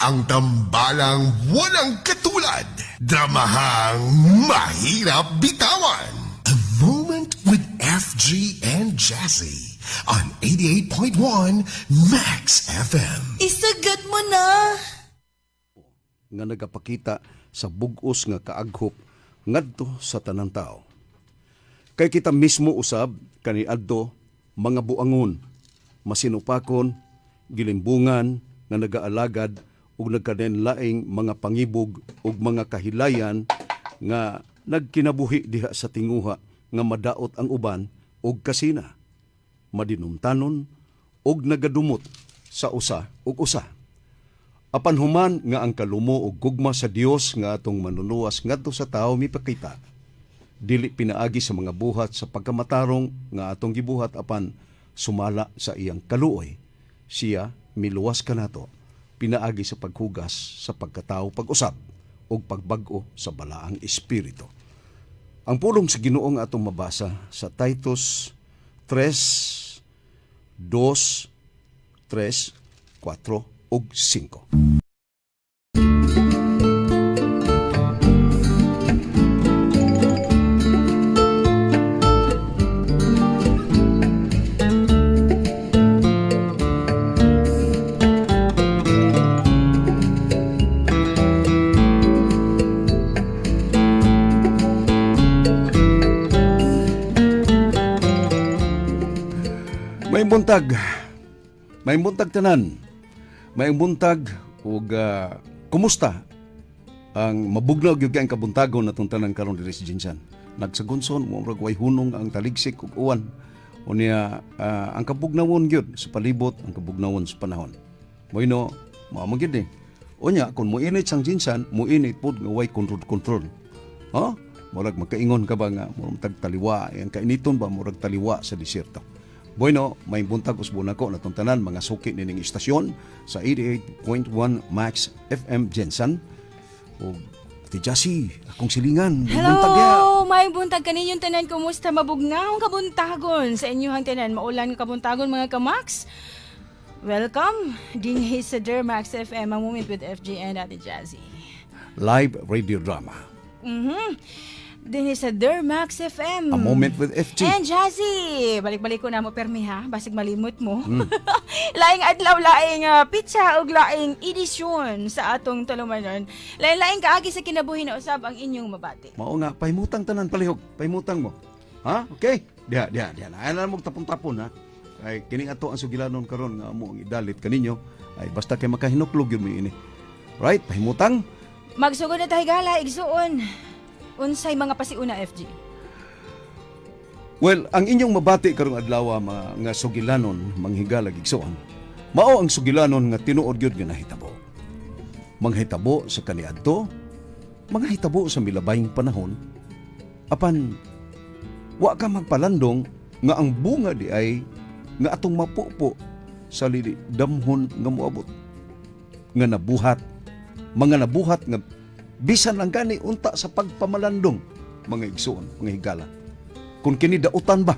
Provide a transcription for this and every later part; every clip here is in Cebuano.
Ang tambalang walang katulad. Dramahang mahirap bitawan. A Moment with FG and Jazzy on 88.1 Max FM. Isagad mo na! Nga nagapakita sa bug-os nga kaaghop ngadto sa tanang tao. Kay kita mismo usab kaniadto mga buangon, masinupakon, gilimbungan nga nagaalagad ug nagkalainlaing mga pangibog ug mga kahilayan nga nagkinabuhi diha sa tinguha nga madaot ang uban ug kasina, madinumtanon ug nagadumot sa usa ug usa. Apan human nga ang kalumo ug gugma sa Dios nga atong manuluwas ngadto sa tawo mipakita, dili pinaagi sa mga buhat sa pagkamatarong nga atong gibuhat apan sumala sa iyang kaluoy, siya miluwas kanato pinaagi sa paghugas sa pagkatao pag-usab ug pagbag-o sa Balaang Espiritu. Ang pulong sa Ginoo nga atong mabasa sa Titus 3, 2, 3, 4 ug 5. May buntag. May buntag tanan. May buntag ug kumusta ang mabugnaw gyud kay ang kabuntagon natong tanan karon diri sa GenSan. Nagsagunson mo, murag way hunong ang taligsik ug uwan. Unya ang kabugnawon gyud sa palibot, ang kabugnawon sa panahon. Bueno, mao man gyud eh. Unya kung moinit sang GenSan, moinit pud nga way control control. Ha? Murag magkaingon ka ba nga murag tag taliwa, ang kainiton ba murag taliwa sa disyerto. Bueno, may buntag usbon nako natong tanan mga suki nining istasyon sa 88.1 Max FM GenSan. Ug Ate Jassy, akong silingan. May buntag ya. Hello! May buntag kaninyong tanan. Kumusta? Mabugnaw kabuntagon sa inyong tanan. Maulan nga kabuntagon, mga kamax. Welcome dinhi sa Dear Max FM, ang Moment with FG and Ate Jazzy. Live radio drama. Dinhi sa Dear Max FM. A Moment with FG. And Jazzy! Balik-balik ko na mo permi ha. Basig malimot mo. Laing adlaw, laing pitsa ug laing edisyon sa atong tulumanon. Laing-laing kaagi sa kinabuhi na usab ang inyong mabati. Mao nga, pahimutang tanan palihog. Pahimutang mo. Ha? Okay? Diha, diha, diha. Ay na mo tapon-tapon ha. Ay kining ato ang sugilanon karon nga amo ang idalit kaninyo ay basta kay makahinuklog yun mo ini. Right? Pahimutang. Magsugod na tayo gala, igsuon. Unsay mga pasiuna, FG? Well, ang inyong mabati karong adlaw mga nga sugilanon manghigalag igsoon. Mao ang sugilanon nga tinuod gyud nga nahitabo. Manghitabo sa kaniadto, mga hitabo sa milabayng panahon. Apan wa ka magpalandong nga ang bunga di ay nga atong mapupo sa lili damhon nga moabot. Nga nabuhat, mga nabuhat nga bisan lang gani unta sa pagpamalandong, mga igsoon, mga higala. Kung kini dautan ba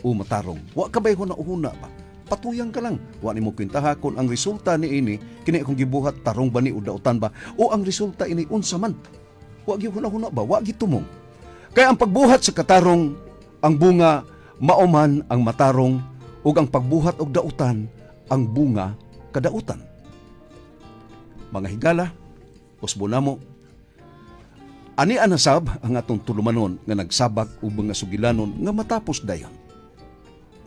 o matarong, wa ka ba'y huna-huna ba? Patuyang ka lang. Wa nimo kwentaha kung ang resulta ni ini, kini akong gibuhat, tarong ba ni o dautan ba? O ang resulta ini unsa man? Wa gyud huna-huna ba? Wa gyud tumong. Kaya ang pagbuhat sa katarong, ang bunga mauman ang matarong, ug ang pagbuhat og dautan, ang bunga kadautan. Mga higala, usbo namo. Ani anasab ang atong tulumanon nga nagsabak og mga sugilanon nga matapos dayon.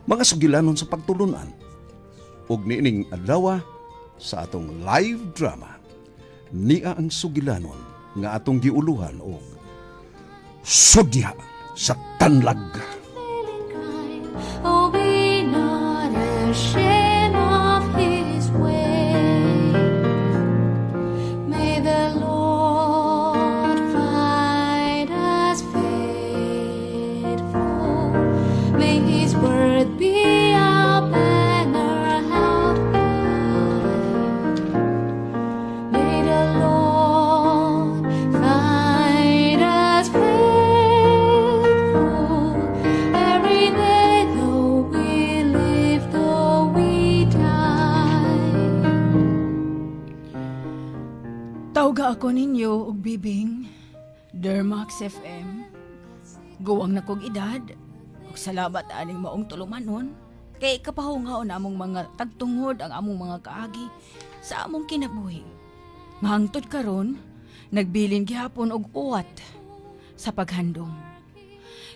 Mga sugilanon sa pagtulunan. Ug niining adlaw sa atong live drama, nia ang sugilanon nga atong giuluhan og Sudya sa Tanlag. Oh, be not ashamed of his ways. May the Lord find us faithful. May his word be our banner held high. May the Lord find us faithful every day, though we live, though we Tawga ako ninyo og Bibing, Dermax FM. Guwang na kog edad, ug salamat aning maong tulumanon. Kay kapahungaon among mga tagtungod ang among mga kaagi sa among kinabuhi. Nga hangtod karon, nagbilin gihapon og uwat sa paghandom.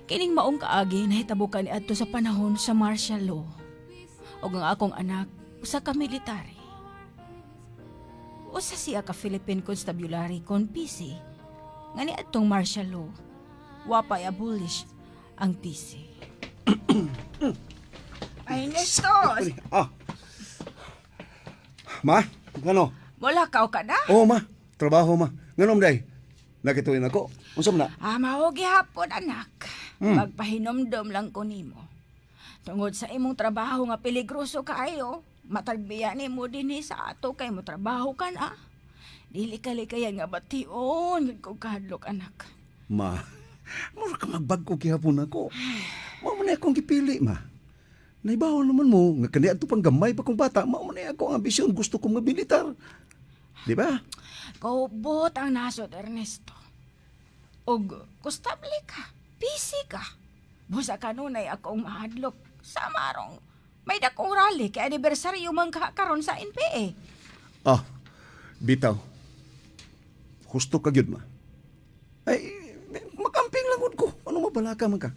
Kining maong kaagi nahitabo kaniadto sa panahon sa martial law. Ug ang akong anak usa ka military. Usa siya ka Philippine Constabulary kon PC nga niadtong martial law. Wa pa abolish ang PC. Ay, Nestor! Ah. Ma, ngano? Wala ka na? Oo, ma. Trabaho, ma. Ngano, day? Nakituin ako. Unsa man na? Ah, mao gihapon, anak. Magpahinomdom lang ko nimo. Tungod sa imong trabaho nga peligroso kaayo, matagbiya nimo dinhi sa ato kay mo trabaho ka na. Dili ka likayan nga bation gid ko kahadlok, anak. Ma, mura ka magbag-o gihapon ako. Mao man na akong gipili, ma. Naibaw naman mo, nga kaniadto pang gamay pa kong bata, mao man na ako ang ambisyon, gusto kong mabilitar. Di ba? Kaubot ang nasod, Ernesto. Og kustable ka, busy ka. Busa kanunay akong mahadlok sa marong may dakong rally kay anibersaryo man ka karon sa NPA. Ah, bitaw. Husto ka gyud, ma. Ay, makamping lang gud ko. Ano mabalaka man ka?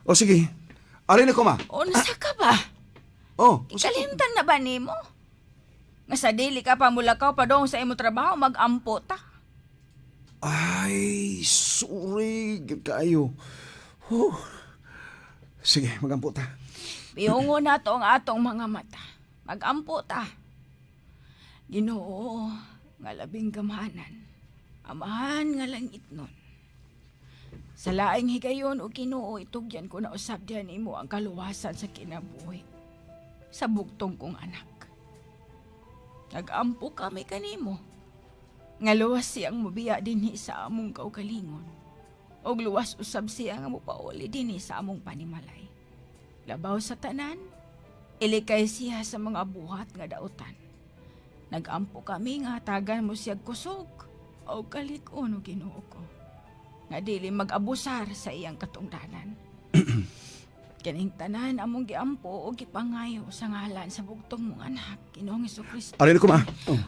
O sige, alin ako, ma. Unsa ka ba? Oh, Ikalimtan na ba nimo? Nga sa dili ka pa mulakaw pa dong sa imo trabaho, magampo ta. Ay, sorry, gyud kaayo. Huh. Sige, magampo ta. Biyongo na to ang atong mga mata. Magampo ta. Ginoo, nga labing gamanan. Amahan nga langit nun. Sa laing higayon o Ginoo, itugyan ko na usab diyan nimo ang kaluwasan sa kinabuhi. Sa bugtong kong anak. Nagampo kami kanimo. Nga luwas siyang mubiya dinhi sa among kaugalingon. Og luwas usab siya nga mopauli dinhi sa among panimalay. Labaw sa tanan, ilikay siya sa mga buhat nga dautan. Nagampo kami nga hatagan mo siya kusog o kalig-on o Ginoo ko. Nga dili mag-abusar sa iyang katungdanan. Kining tanan among giampo o gipangayo sa ngalan sa bugtong mong anak, Ginoong Kristo. Alin ako, ma. Oh.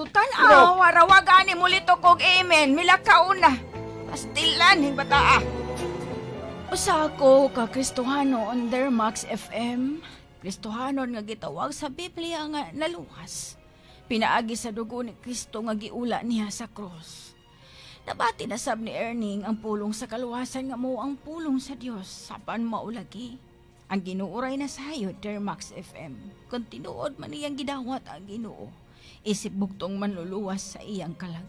Utan ah, warawagan ni mulito kog amen, milakaw na. Pastilan hing bataa. Usa ako ka Kristohano on their Max FM. Kristohanon nga gitawag sa Biblia nga naluwas. Pinaagi sa dugo ni Kristo nga giula niya sa cross. Nabati na sab ni Erning ang pulong sa kaluwasan nga mao ang pulong sa Dios sapan maulagi. Ang Ginoo ray nasayod der Max FM. Kung tinuod man iyang gidawat ang Ginoo, isip bugtong manluluwas sa iyang kalag.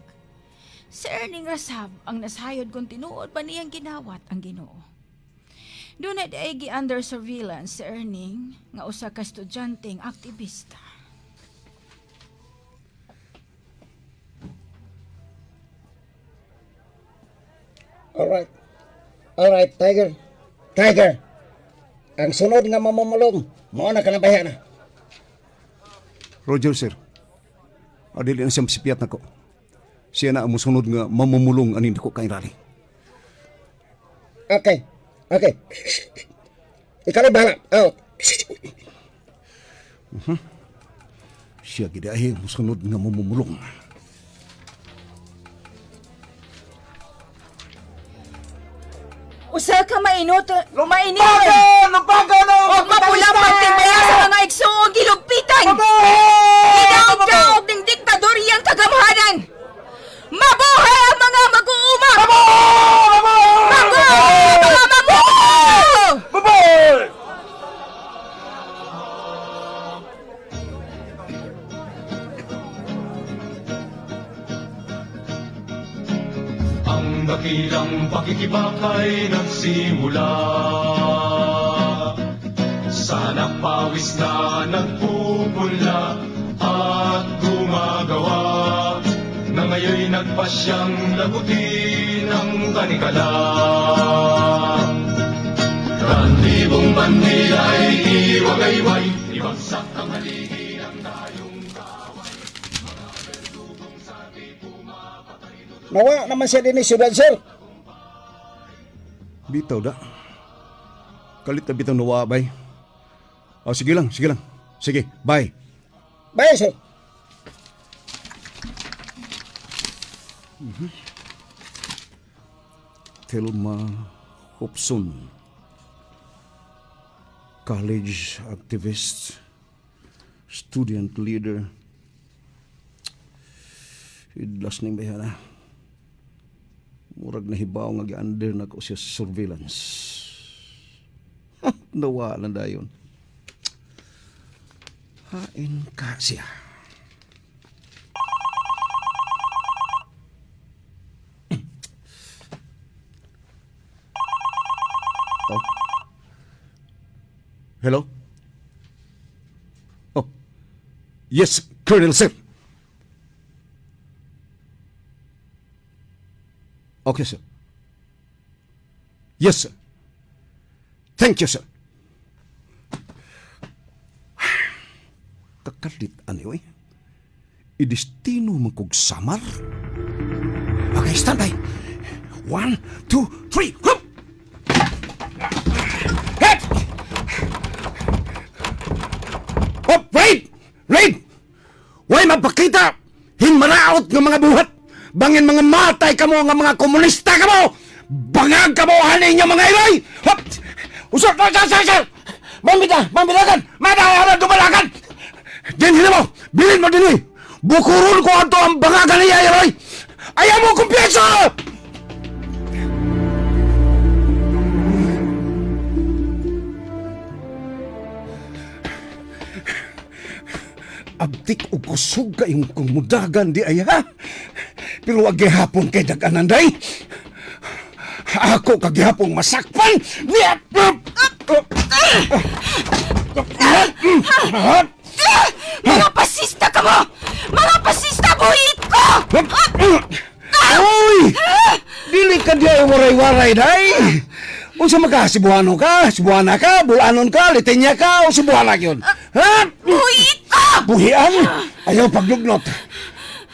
Si Erning Rasab ang nasayod kung tinuod man iyang ginawat ang Ginoo. Doon na diay gi under surveillance si Erning nga usa ka estudyanteng aktivista. Alright. Alright, Tiger. Tiger. Ang sunod nga mamumulong, mao na ka na bayan na. Roger, sir. Adili na siya masipiyat nako. Siya na ang musunod nga mamumulong anin ko kay rally. Okay. Okay. Ikaw na bahala. Out. Siya gid ay musunod nga mamumulong. Usa ka mainot, mainit. Lumpago na! Og mapula pagtimbaya sa mga igsuong gilugpitan. Gidaog-daog ning diktadoryang kagamhanan. Mabuhay ang mga mag-uuma! Mabuhay ang mga mamuho! Mabuhay! Ang dakilang pakikibakay nagsimula. Sana pawis na nagpupula at gumagawa na ngayon'y nagpasyang lagutin ang tanikala. Randibong bandila'y iwagayway, ibagsak ang haligi ng tayong kaway. Mga berdugong sa tipunan. Nawa naman siya dinhi siyudad, sir. Bitaw da. Kalit na bitaw nawa, bay. Oh, sige lang, sige lang. Sige, bye. Bye, sir. Thelma Hobson. College activist, student leader. Idlas ning bayana. Murag nahibaw nga gi-under na ko siya sa surveillance. Nawa na dayon. Hain ka siya. Oh. Hello? Oh. Yes, Colonel Sir. Okay, sir. Yes, sir. Thank you, sir. Kakalit anyway. Idestino man kog samar. Okay, stand by. 1, 2, 3, hup! Hep! Hop, raid! Raid! Way mapakita! Hinmaraot ng mga buhat! Bangin mga matay kamo nga mga komunista kamo! Bangag kamo hanin niyo mga iloy! Hop! Usok! Usok! Usok! Usok! Mambita! Mambilagan! Madahara dumalagan! Dinhi mo! Bilin mo dinhi! Bukuron ko ato ang bangagan niya, iloy! Ayaw mo kumpiyansa! Abtik og kusog kayong kumudagan di ay ha. Pero wag gihapon kay dag-anan day. Ako kagihapon masakpan. Niya. Mga pasista ka mo! Mga pasista, buhit ko! Oy! Dili ka di ay waray-waray day. Unsa man ka Cebuano ka, Cebuana ka, Bulanon ka, Litenya ka, o Cebuana gyud. Ha? Buhit ko! Buhian! Ayaw paglugnot.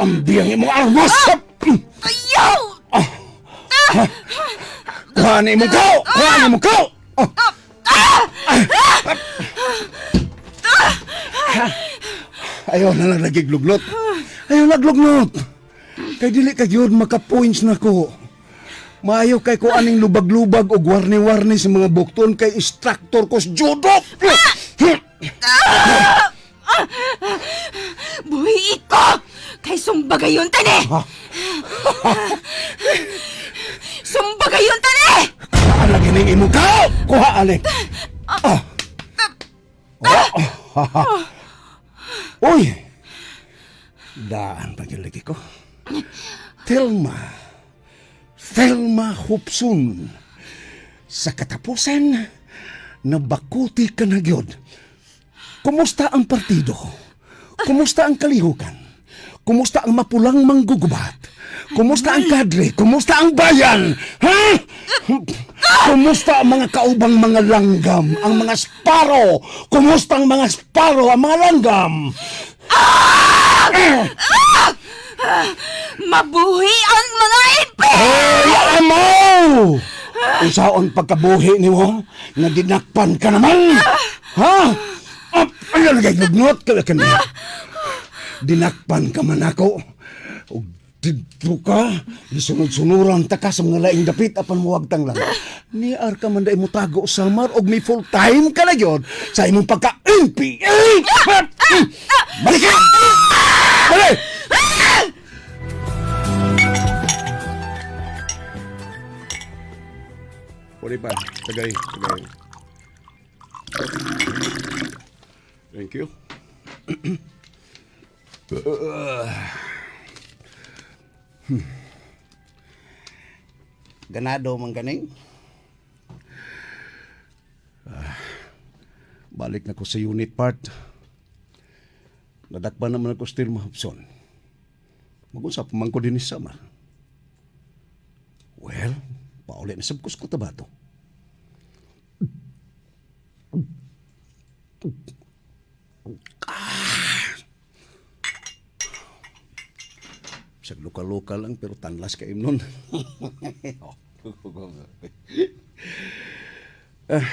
Ang biyang imong armas. Ayaw! Kuha ni imong kao! Kuha ni imong kao! Oh. Ayaw na lang lagi gluglot. Ayaw naglugnot. Kay dili ka gyud maka-points na ko. Maayo kay ko aning lubag-lubag og warni-warni sa mga bukton kay instructor ko sa judo. Buhit ko! Kay sumbagayon tani! Sumbagayon tani! Kuha lagi ning imong kao! Kuha ali. Ah. Oh. Uy! Daan pa gyud lagi ko. Thelma. Thelma Hobson. Sa katapusan, nabakuti ka na gyud. Kumusta ang partido? Kumusta ang kalihukan? Kumusta ang mapulang manggugubat? Kumusta ang kadre? Kumusta ang bayan? Ha? Kumusta ang mga kaubang mga langgam? Ang mga sparrow? Kumusta ang mga sparrow, ang mga langgam? Mabuhi ang mga ipi! Hey, amo! Usaon pagkabuhi nimo nga dinakpan ka naman? Ha? Ah, ano lagay lugnot ka kaniya? Dinakpan ka man ako. Og didto ka, gisunod-sunuran ta ka sa mga laing dapit apan muwagtang lang. Niar ka man dai mo tago samar og may full time ka na gyud sa imong pagka NPA. Balik ka! Balik! Pwede pa. Tagay, tagay. Thank you. Ganado man kaning. Balik na ko sa unit part. Nadakpan naman ako sa Tilma Hobson. Mag-usap man ko din ni Samar. Well, pauli na sab ko sa Cotabato. Ah! Sa lokal-lokal lang pero tanlas ka imnon. Ah.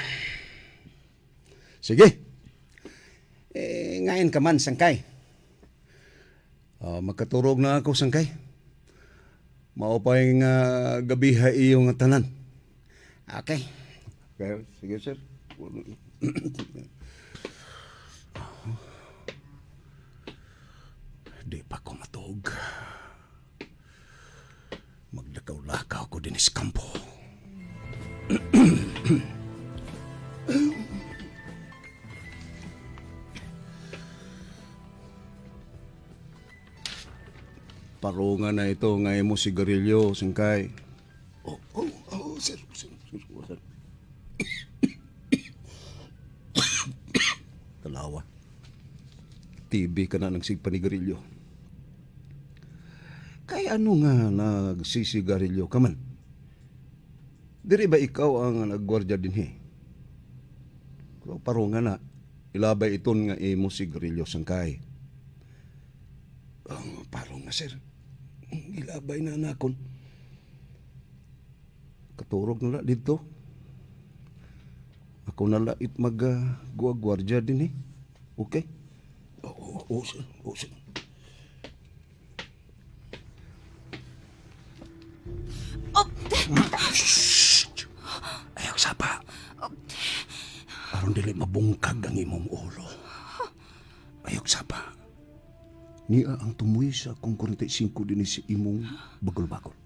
Sige. Eh, ngain ka man, sangkay. Ah, makaturog na ako, sangkay. Maupay nga gabi ha iyong tanan. Okay. Okay, sige, sir. Di pa ko matuog. Maglakaw-lakaw ko din sa kampo. Parunga na ito nga imo sigarilyo, sangkay. Oh, oh, oh, sir, sir, sir, sir. Talawa. TV ka na ng sigpanigarilyo. Kay ano nga nagsisigarilyo ka man? Diri ba ikaw ang naggwardya dinhi? Pero parunga na, ilabay iton nga imo sigarilyo sangkay. Ang parunga sir, ilabay na nakon. Katurog na la dito. Ako na lait mag guwardya din eh. Okay? Oo, oo, sir. Oo, sir. Oh! Ayaw sapa. Aron dili mabungkag ang imong ulo. Ayaw sapa. Niya ang tumoy sa akong 45 din si imong bagol-bagol.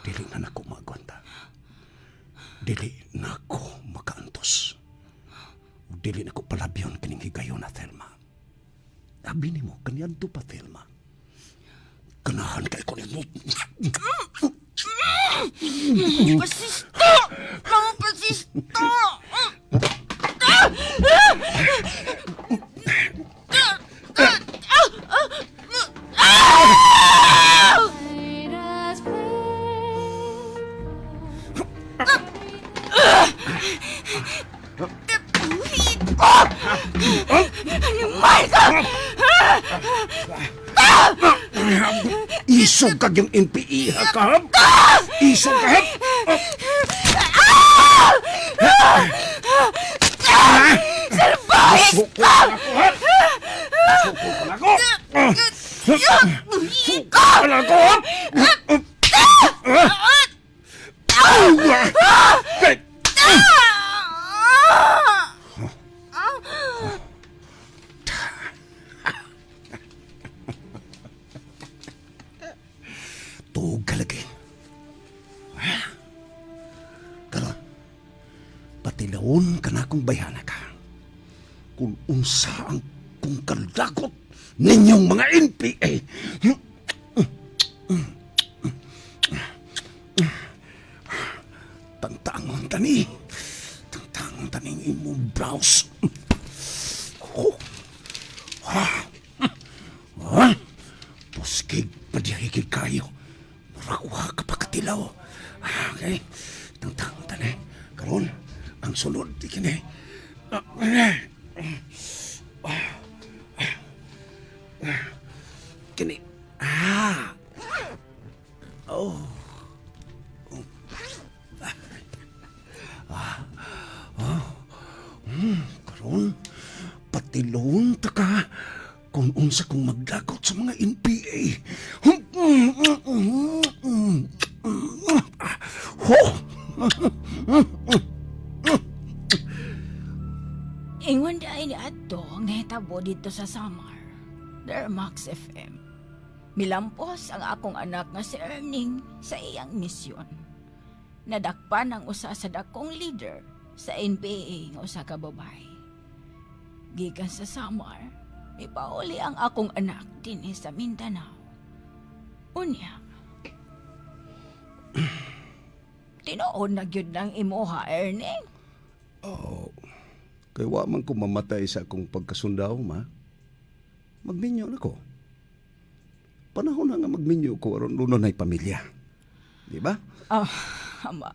Dili na nako maagwanta. Dili na ako makaantos. Ug dili na ko palabyon kining higayon na Thelma. Abi nimo kaniadto pa Thelma. Ganahan kay ko nimo. Pasista! Mga pasista! Let us pray. Animal ka! Isog kag yung NPE ha ka? Isog ka ha? Salbahe ka! Suko na ako ha? Tuog ka lagi. Ha? Karon, patilaon ka na akong bayana ka. Kung unsa ang kung kaldagot ninyong mga NPA. Tangtangon tani. Tangtangon tani ang imong brows. Oh. Ha? Ha? Puskig padiyahigig kayo. Murawa ka pa katilaw. Ah, okay. Tangtangon tani. Karon, ang sulod di kini. Ah, eh. Kini. Ah. Oh. Ah. Oh. Karon, patilon ta ka kung unsa kong magdagot sa mga NPA. Ho! Ingon dahil ni Adto ang nahitabo dito sa Samar. Der Max FM. Milampos ang akong anak nga si Erning sa iyang misyon. Nadakpan ang usa sa dakong leader sa NPA nga usa ka babae. Gikan sa Samar, mipauli ang akong anak dinhi sa Mindanao. Unya. Tinuod na gyud ng imuha, Erning. Kay wa man ko mamatay sa akong pagkasundaw, ma. Magminyo na ko. Panahon na nga magminyo ko aron lunon ay pamilya. Di ba? Ah, ma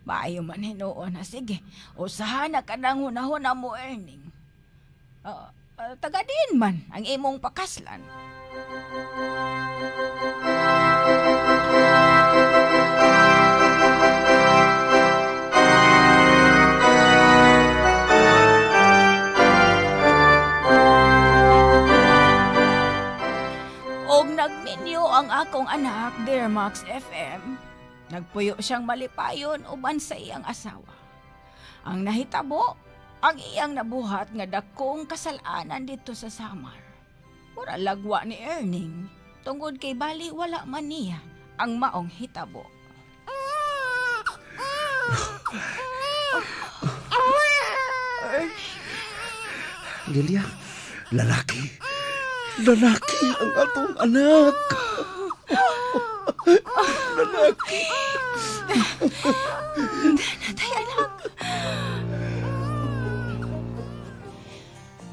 maayo man hinuon na. Sige, usahan na ka nang hunahuna mo, Erning. Ah, taga diin man ang imong pakaslan. Og nagminyo ang akong anak, dear Max FM. Nagpuyo siyang malipayon uban sa iyang asawa. Ang nahitabo, ang iyang nabuhat nga dakong kasalanan dito sa Samar. Mura lagwa ni Erning, tungod kay bali wala man niya ang maong hitabo. Lilia, lalaki. Lalaki ang atong anak. Lalaki. Natay, anak.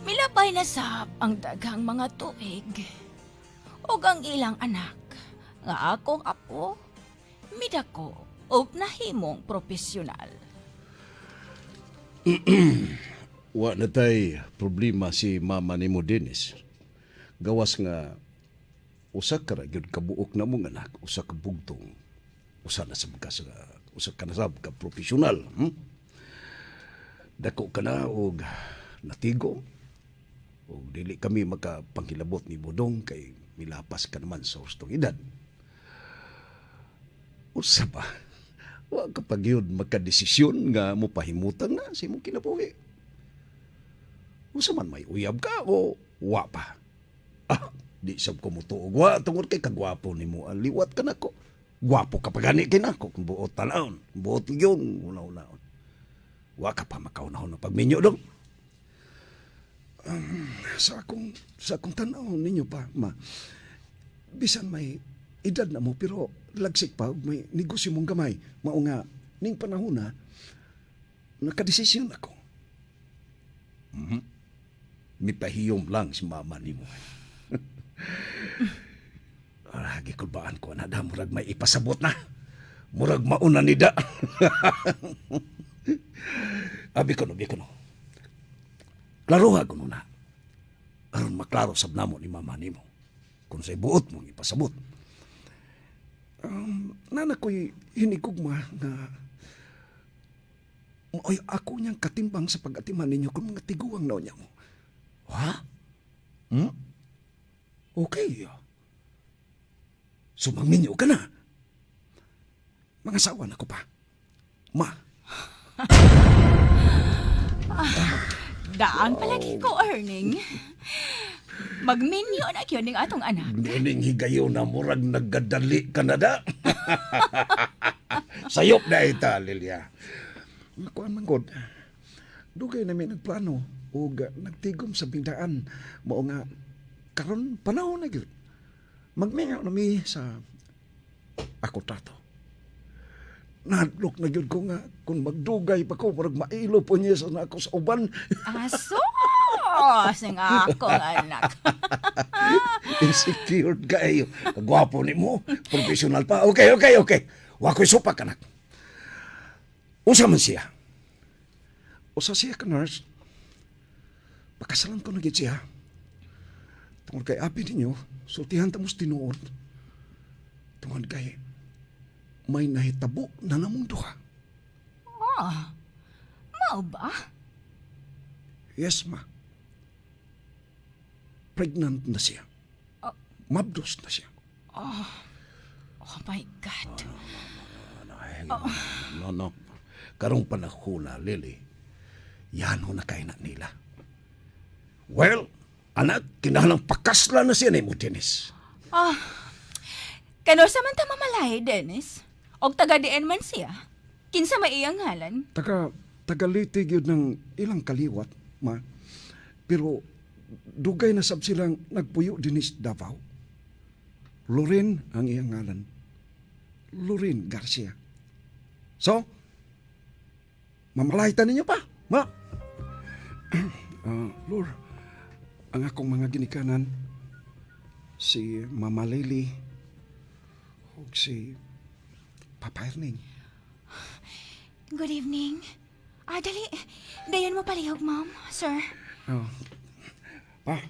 Milabay na sab ang daghang mga tuig. Ug ang ilang anak nga akong apo midako og nahimong propesyonal. Wa na tay problema si mama nimo, Dennis. Gawas nga usa ka ra gyud kabuok na mong anak, usa ka bugtong. Usa na sab ka sa usa ka na sab ka profesional. Dako ka na og natigo og dili kami makapanghilabot ni Budong kay milapas ka naman sa hustong edad. Usa ba? Wa ka pa gyud makadesisyon nga mopahimutang na sa imong kinabuhi. Usa man, may uyab ka o wa pa? Ah, di sab ko mutuog wa tungod kay kagwapo nimo. Ang liwat ka nako. Gwapo ka pa gani kay nako kung buot tan-awon. Buot yung una-unaon. Wa ka pa makaunahon ng pagminyo dong. Sa akong tan-aw ninyo pa, ma. Bisan may edad na mo pero lagsik pa ug may negosyo mong gamay. Mao nga ning panahon na nakadesisyon ako. Mipahiyom lang si mama nimo. Ah, gikulbaan ko na da, murag may ipasabot na. Murag mauna ni da. Abi ko no, abi ko no. Klaroha ko na. Aron maklaro sab namo ni mama nimo. Kung sa'y buot mong ipasabot. Nana ko'y hinigugma nga mao'y ako niyang katimbang sa pag-atiman ninyo kung mga tiguang na niya mo. Ha? Okay. So magminyo ka na. Mga asawa na ko pa. Ma. Daan palagi ko, Erning. Magminyo na gyud ning atong anak. Nining higayon na murag naggadali ka na da. Sayop na ita, Lilia. Kuan man god. Dugay na mi nagplano ug nagtigom sa bigdaan. Mao nga karon panahon na gyud. Magminyo na mi sa ako trato. Nahadlok na gyud ko nga kung magdugay pa ko murag mailo po niya sa nako sa uban. Aso! Sing akong anak. Insecure kayo. Gwapo ni mo. Professional pa. Okay. Wa ko'y supak, anak. Usa man siya? Usa siya ka nurse. Pakasalan ko na gyud siya. Tungod kay abi ninyo, sultihan ta mo sa tinuod. Tungod kay may nahitabo na namong duha. Ah, mao ba? Yes, ma. Pregnant na siya. Mabdos na siya. Oh my God. No, no. Karong panahon na, Lily, yan ho na kay na nila. Well, anak, kinahanglang pakasla na siya ni mo, Dennis. Ah, kano sa man ta mamalay, Dennis? Og taga diin man siya. Kinsa may iyang ngalan? Taga Leyte gyud ng ilang kaliwat, ma. Pero dugay na sab silang nagpuyo dinhi sa Davao. Loren ang iyang ngalan. Loren Garcia. So, mamalay ta ninyo pa, ma. Ah, Lord, ang akong mga ginikanan, si Mama Lily ug si Papa Erning. Good evening. Ah, dali. Dayon mo palihog, ma'am. Sir. Oh. Pa.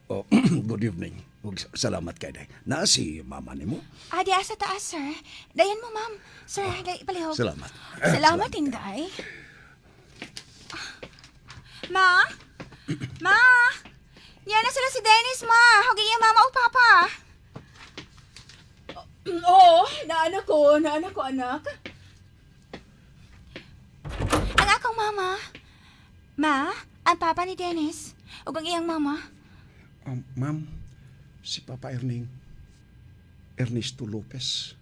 Oh, good evening. Ug salamat kay day. Na si mama nimo. Ah, di asa taas, sir. Dayon mo, ma'am. Sir, dali palihog. Salamat. Salamat, Inday. Ma? Ma? Niya na sila si Dennis, ma. Hugin niya mama o papa. Naanak ko, naanak ko, anak. Ang akong mama. Ma, ang papa ni Dennis. Ug ang iyang mama. Ma'am, si Papa Erning, Ernesto Lopez.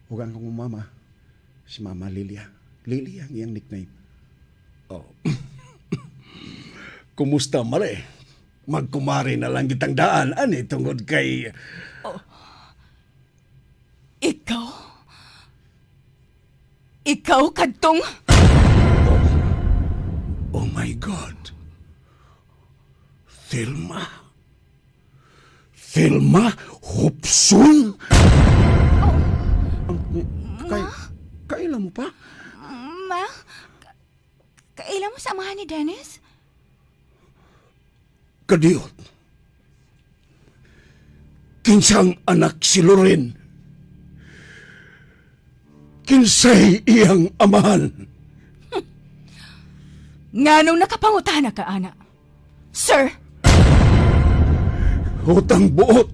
Ug ang akong mama, si Mama Lilia. Lilia ang iyang nickname. Oh. Kumusta, mare? Magkumari na lang kitang daan, ani, tungod kay. Ikaw? Ikaw kadtong? Oh my God! Thelma? Thelma Hobson? Kay, kaila mo pa? Ma? Kaila mo sa amahan ni Dennis? Kadiyot. Kinsang anak si Loren. Kinsay iyang amahan. Nganong nakapangutana ka, ana? Sir, Hutang buot.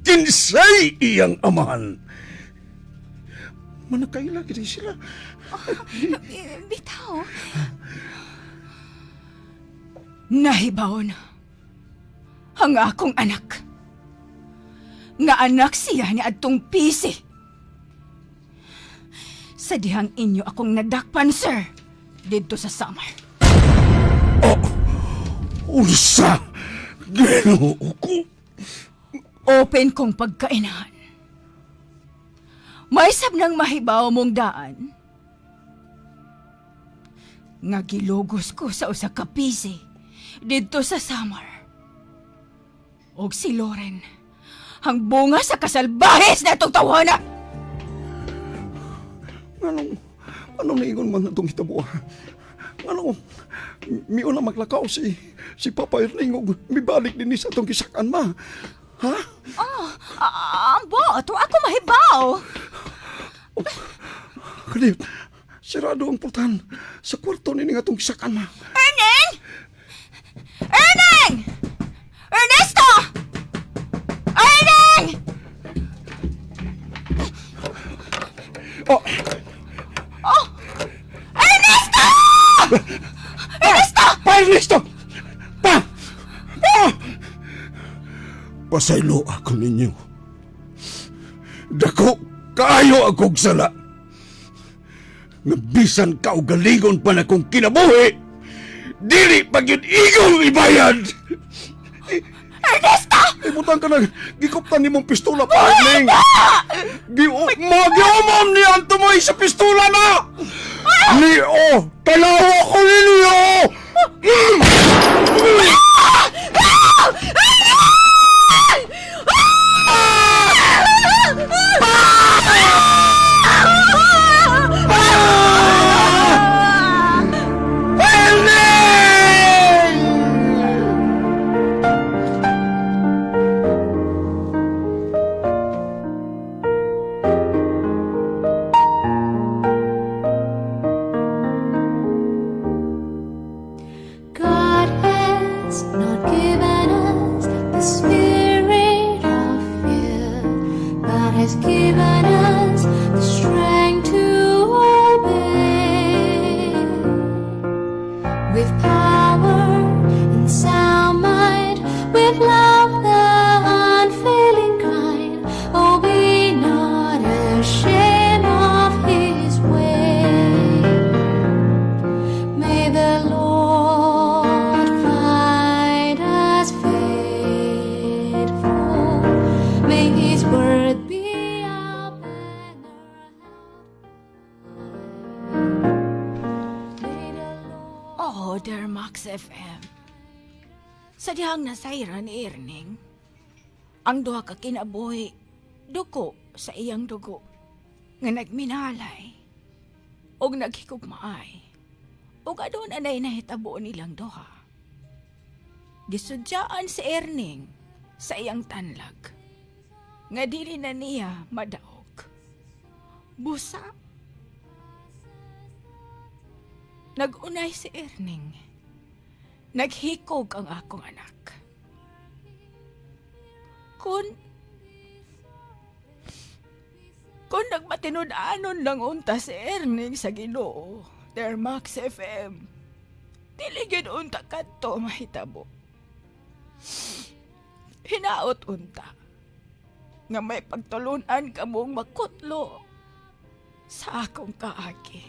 Kinsay iyang amahan. Manakaila gid sila. Bitaw. Nahibaw na ang akong anak. Nga anak siya ni adtong pisi. Sa dihang inyo akong nadakpan, sir. Didto sa Samar. Unsa? Ginoo ko. Open kong pagkainahan. May sab nang mahibaw mong daan. Nga gilugos ko sa usa ka pisi didto sa Samar. Og si Loren, ang bunga sa kasalbahes na itong tawana! Anong, anong naingon man itong hitabo? Anong, miuna maglakaw si Papa Erling og mibalik din sa atong gisakan ma. Ha? Oh, ambo, ato ako mahibaw! Kadiyot, sirado ang pultahan sa kwarto ni nga atong gisakan ma. Erning! Erning! Ernesto! Erning! Oh, Oh! Ernesto! Ernesto! Pa Ernesto! Pa! Pa! Pasaylo ako ninyo. Dako, kaayo akong sala. Nga bisan kaugalingon pa na kong kinabuhi, dili pa gyud igong ibayad! Ernesto! Ibutang ka na, gikuptan nimong pistola pa, Arling! Magiumom ni Antumoy sa pistola na! Leo! Talawa ko ni Leo! God has not given us the spirit of fear, but has given us the strength to obey. With power and sound mind, with love the unfailing kind, oh, be not ashamed of his way. May the Lord find us faithful. May His word be our banner held. May the Lord Oh, dear Max FM. Sa dihang nasayra ni Erning, ang duha ka kinabuhi, duko sa iyang dugo, nga nagminalay, og naghikugmaay, og adun anay nahitabo nilang duha. Gisudyaan si Erning sa iyang tanlag, nga dili na niya madaog. Busa. Nagunay si Erning. Naghikog ang akong anak. Kun Kung nagmatinud-anon lang unta si Erning sa Ginoo, Dear Max FM, dili gyud unta kadto mahitabo. Hinaot unta nga may pagtulunan kamong makutlo sa akong kaagi.